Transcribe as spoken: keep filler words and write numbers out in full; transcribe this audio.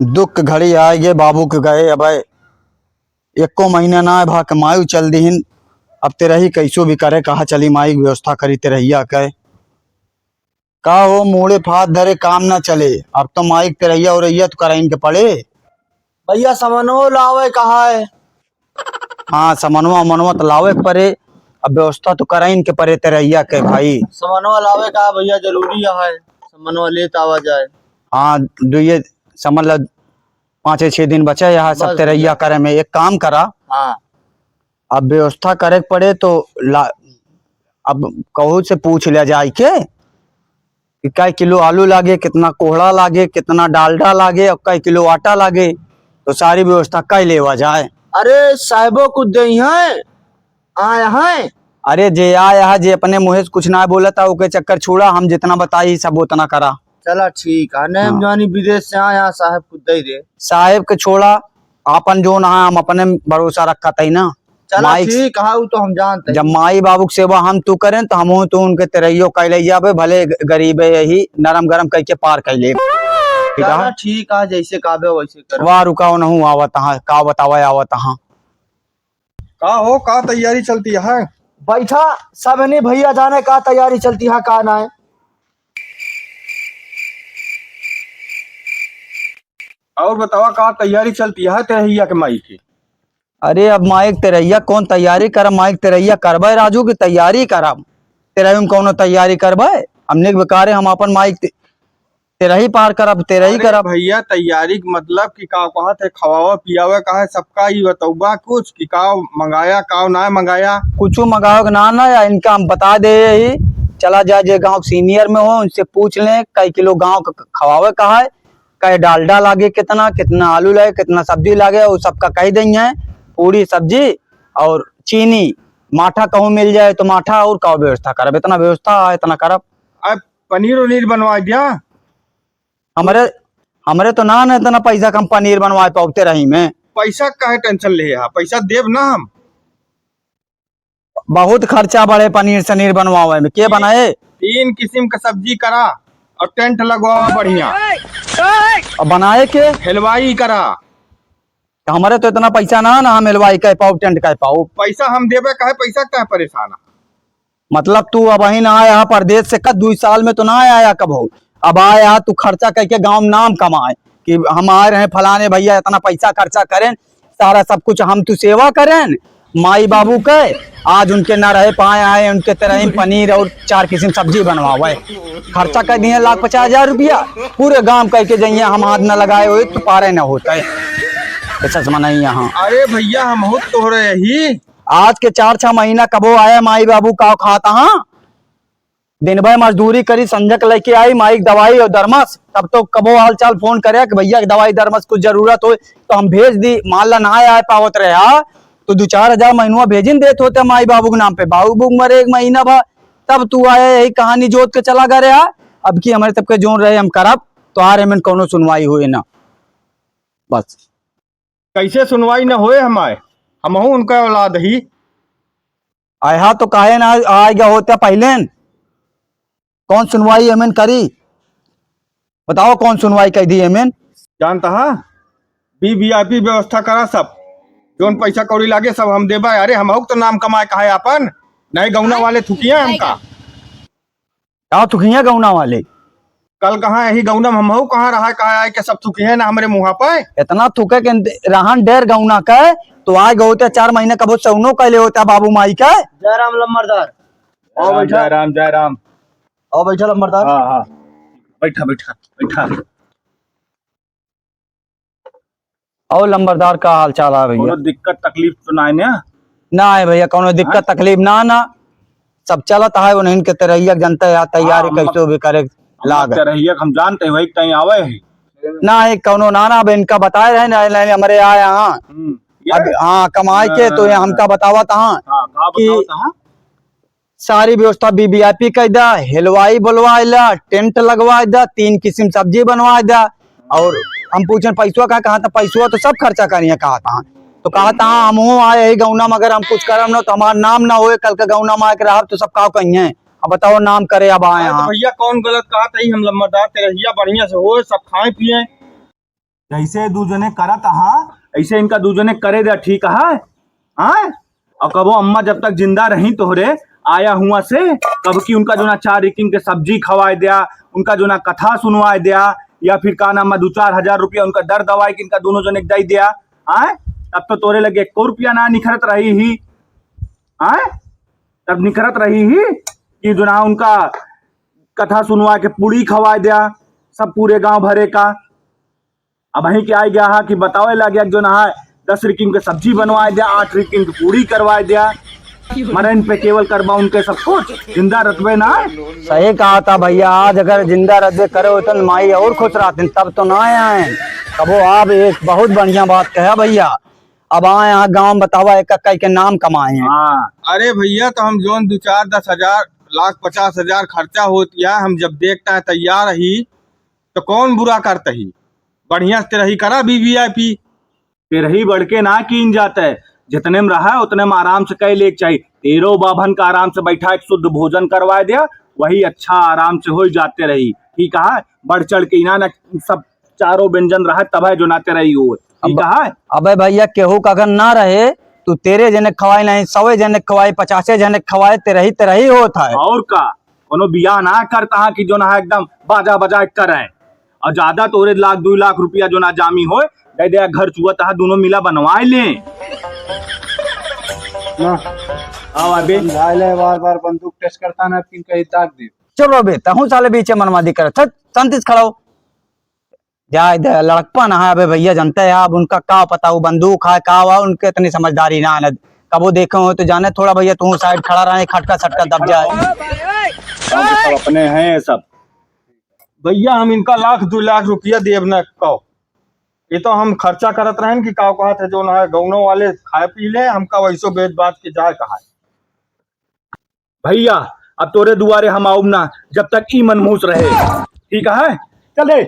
दुख घड़ी आए गे, बाबू के गए अबे एको महीना ना भा के मायू चल दिहिन। अब तेरही कैसो भी करे, कहा चली माई व्यवस्था करी तेरहिया के। का हो, मूड़े फात धरे काम ना चले, अब तो माई के तेरहिया उरहिया तो कराइन के पड़े। भैया, समनो लावे कहा है? हाँ, समनवा उमनवा तो लावे के पड़े, अब व्यवस्था तो कराइन के पड़े तेरहिया के भाई। समनवा लावे का भैया, जरूरी है, समनवा लेत आवा जाए। हाँ, दुइये समन ला पाँचे छह दिन बचे यहाँ सब बस तेरहिया भैया। करे में। एक काम करा, हाँ। अब व्यवस्था करे के पड़े तो ला, अब कहू से पूछ लिया जाए के कि कै किलो आलू लागे, कितना कोहड़ा लागे, कितना डालडा लागे और कै किलो आटा लागे, तो सारी व्यवस्था कर लेवा जाए। अरे साहेबो कुछ दे हैं, आए हैं। अरे जे आए है, जे अपने मुँहे से कुछ ना बोलत है, ओके चक्कर छोड़ा, हम जितना बताई सब उतना करा। चला ठीक है, नहीं हम हाँ। जानी विदेश से आए हैं, साहेब कुछ दे दे। साहेब के छोड़ा, आपन जोन है, हम अपने भरोसा रखत है ना। चला माई ठीक है, उ तो हम जानते हैं। जब माई बाबू के सेवा हम तू करें, तो हमहू तू उनके तेरहियो कैले जाबे, भले ग-, गरीबे यही नरम गरम कइके पार कैले। ठीक चला है? ठीक है, जैसे कहबे वैसे करो। वाह, रुका, उनहू आवत हाँ, का बतावे आवत हाँ। का हो, का तैयारी चलती है? बैठा, सब नहीं भैया जाने का तैयारी चलती है, का ना है। और बतावा, का तैयारी चलती है तेरहिया के माई की? अरे, अब माई के तेरहिया कौन तैयारी करब? माई के तेरहिया करबे राजू की तैयारी करब। तेरहिया में कौनो तैयारी करबे? हमने के बेकारे हम अपन माई के ते-, तेरही पार करब, तेरही अरे करब। भैया, तैयारी के मतलब कि का कहत है, खवावे पियावे का है, सबका ई बतौबा कुछ कि का मंगाया, का ना मंगाया। कुछ मंगावे के ना, ना, या इनका हम बता दे यही, चला जाए जे गाँव के senior में हो, उनसे पूछ लें, कई किलो गाँव के खवावे का है, कहे डालडा लागे कितना, कितना आलू लागे, कितना सब्जी लागे, उ सबका कहि देइहैं। पूड़ी सब्जी और चीनी, माठा कहूँ मिल जाए तो माठा, और का व्यवस्था करब, इतना व्यवस्था है, इतना करब। अब पनीर उनीर बनवा दिया। हमरे, हमरे तो ना, ना इतना पैसा के हम पनीर बनवाए पाउते रही में। पैसा काहे tension ले हा, पैसा देब ना हम। बहुत खर्चा बढ़े पनीर सनीर बनवावे में। के बनाए? तीन किस्म के सब्जी करा और tent लगवावा बढ़िया। और बनाए के? हलवाई करा। तो हमरे तो इतना पैसा ना, ना हम हलवाई कह पाओ, tent कह पाओ। पैसा हम देबे, काहे पैसा काहे परेशान है? मतलब तू अबहिन आया है परदेस से, का दुई साल में तो ना आया कबहू। अब आया तू खर्चा कइके गाँव में नाम कमाए कि हम आए रहे फलाने भैया इतना पैसा खर्चा करेन, सारा सब कुछ हम तू सेवा करेन, माई बाबू के। आज उनके ना रहे पाए आए, उनके तेरही में पनीर और चार किस्म सब्जी बनवावे। खर्चा कर दिए लाख पचास हजार रुपया, पूरे गाँव कइके जइहैं हम हाथ ना लगाए होइत तो पारे ना होइत। ऐसा जमाना ही यहाँ। अरे भैया, हमहू तोहरे ही। आज के चार छह महीना कबो आया माई बाबू का खात हाँ, दिन भर मजदूरी करी, संझक लइके आई माई के दवाई और दरमस, तब तो कबो हाल चाल फोन करे कि भैया के दवाई दरमस कुछ जरूरत होय तो हम भेज दी। मान ला ना आए पावत रहे हा, तो दो चार हजार महीनवा भेजिन देत होते माई बाबू के नाम पे। बाबू बुक मरे एक महीना भा, तब तू आए यही कहानी जोत के चला गए रहे हा। अब की हमरे सबके जोन रहे हम करब, तो आ रहे में कौनो सुनवाई होए ना। बस। कैसे सुनवाई न होए हमारे? हमहू उनका औलाद ही। आया तो काहे ना आए गया होता पहले न? कौन सुनवाई एमन करी? बताओ कौन सुनवाई कर दी एमन? जानता हा? वी वी आई पी व्यवस्था करा सब। जोन पैसा कौड़ी लागे सब हम देबा। अरे हमहू तो नाम कमाए का है आपन। नहीं गौना वाले थुकिया हमका। का थुकिया गौना वाले? कल कहाँ यही गौना में हमहू कहाँ रहा, कहाँ आए के सब थुकिया ना हमरे मुँहा पे। इतना थुके के रहन डेर गौना के, तो आए गए होते चार महीने कबो सौनो कैले होता बाबू माई के। जय राम लम्बरदार। आओ जय राम, बैठा। जय राम, जय राम। आओ बैठा लम्बरदार। हाँ, हाँ। बैठा, बैठा, बैठा। और लंबरदार का हाल चाल है भैया? कौनो दिक्कत तकलीफ तो ना है ना? ना है भैया, कौनो दिक्कत हाँ? तकलीफ ना, ना। सब चलत है, उन्हीं के तेरहिया के जनता है, तैयारी हाँ, हम कैसो भी करे हम लाग। तेरहिया के हम जानते हैं, वही टाइम आवे है। ना है कौनो ना, ना, अब इनका बताए रहे ना, ना, हमरे आए हाँ। हम्म, ये? अब हाँ, कमाए के तो ये हाँ। हमका बतावत हाँ हाँ, का कि बतावत हाँ? सारी व्यवस्था वी वी आई पी कइ दा, हलवाई बुलवाइ ला, टेंट लगवाइ दा, तीन किसिम सब्जी बनवाइ दा। और हम पूछन, "पैसवा का?" कहा था, "पैसवा तो सब खर्चा करिहैं," कहा था। तो कहा था, "हाँ, हमहूँ आए ही गौना में, अगर हम कुछ करब ना, तो हमार नाम ना होए, कल के गौना में आके रहब, तो सब का कहिहैं?" अब बताओ, नाम करे अब आए अरे तो हाँ। भैया, कौन गलत कहा था, हम लंबरदार तेरहिया बढ़िया से होए, सब खाए पिए। जैसे दू जने करत हा, ऐसे इनका दू जने करे द्या, ठीक है? हाँ? और कबो अम्मा जब तक जिंदा रही तोहरे आया हुआ से, कब की उनका जो ना चार रिकिन के सब्जी खवाए द्या, उनका जो ना कथा सुनवाए द्या, या फिर का नाम है, दो चार हजार रुपया उनका दर दवाई के इनका दोनों जने के दे द्या, हाँ? तब तो तोरे लगे एको रुपया ना निखरत रही ही, हाँ? तब निखरत रही ही कि जो ना उनका कथा सुनवा के पूड़ी खवाए द्या, सब पूरे गांव भरे का। अब वहीं के आ गया हा कि बतावे लग गया कि जो ना है, दस रिकिन के सब्जी बनवाए द्या, आठ रिकिन के पूड़ी करवाए द्या। मरन पे केवल करबा उनके सब कुछ, जिंदा रतबे ना। सही कहा था भैया, आज अगर जिंदा रतबे करे होते न माई और खुश रहते, तब तो ना आए। कबो आप एक बहुत बढ़िया बात कहा भैया। अब आए यहाँ गाँव में बतावा एक कई के नाम कमाए हैं। हाँ। अरे भैया, तो हम जोन दो चार दस हजार, लाख पचास हजार खर्चा होत या, हम जब देखता है तैयार ही, तो कौन बुरा करता ही? बढ़िया से तेरही करा, वी वी आई पी। तेरही बढ़ के ना कीन जाता है, जितने में रहा है उतने में आराम से कह ले के चाहिए। तेरो बाभन का आराम से बैठा एक शुद्ध भोजन करवा दिया, वही अच्छा आराम से हो जाते रही। ठीक है, बढ़ चढ़ के इना ना सब चारों व्यंजन रहा तब है जो ना तेरही हो। ठीक अब है। अबे भैया, केहू का अगर ना रहे, तू तेरे जने खवाई नहीं, सौवे जने खवाई, पचासे जने खवाई, तेरही तेरही होत है। और का, कोनो बियाह ना करता है कि जो ना है एकदम बाजा बजा के करे। और ज्यादा तोरे लाख, दो लाख रुपया जो ना जामी होए, दे दे, घर चुआ तहा दोनों मिला बनवाए ले। ना। आओ अबे। समझा ले, बार बार बंदूक टेस्ट करता ना, फिर कहीं दाग दे। चुप रहो बे, तहूँ साले बीचे मनमादी करत है, शांति से खड़ा हो। जाए दे, लड़कपन है अबे भैया, जानते हैं अब उनका का पता, वो बंदूक है का हुआ, उनके इतनी समझदारी ना है। कबो देखे हो तो जाने, थोड़ा भैया तू साइड खड़ा रहे, खटका सटका दब जाए। सब अपने हैं ये सब। भैया, हम इनका लाख दो लाख रुपया देब ना कहो, ये तो हम खर्चा करत रहन कि का कहत है, जो ना गौनो वाले खाए पी ले, हमका वैसो बेच बाच के जाए कहा है। भैया, अब तोरे दुआरे हम आउब ना, जब तक ई मनहूस रहे। ठीक है, चल दे।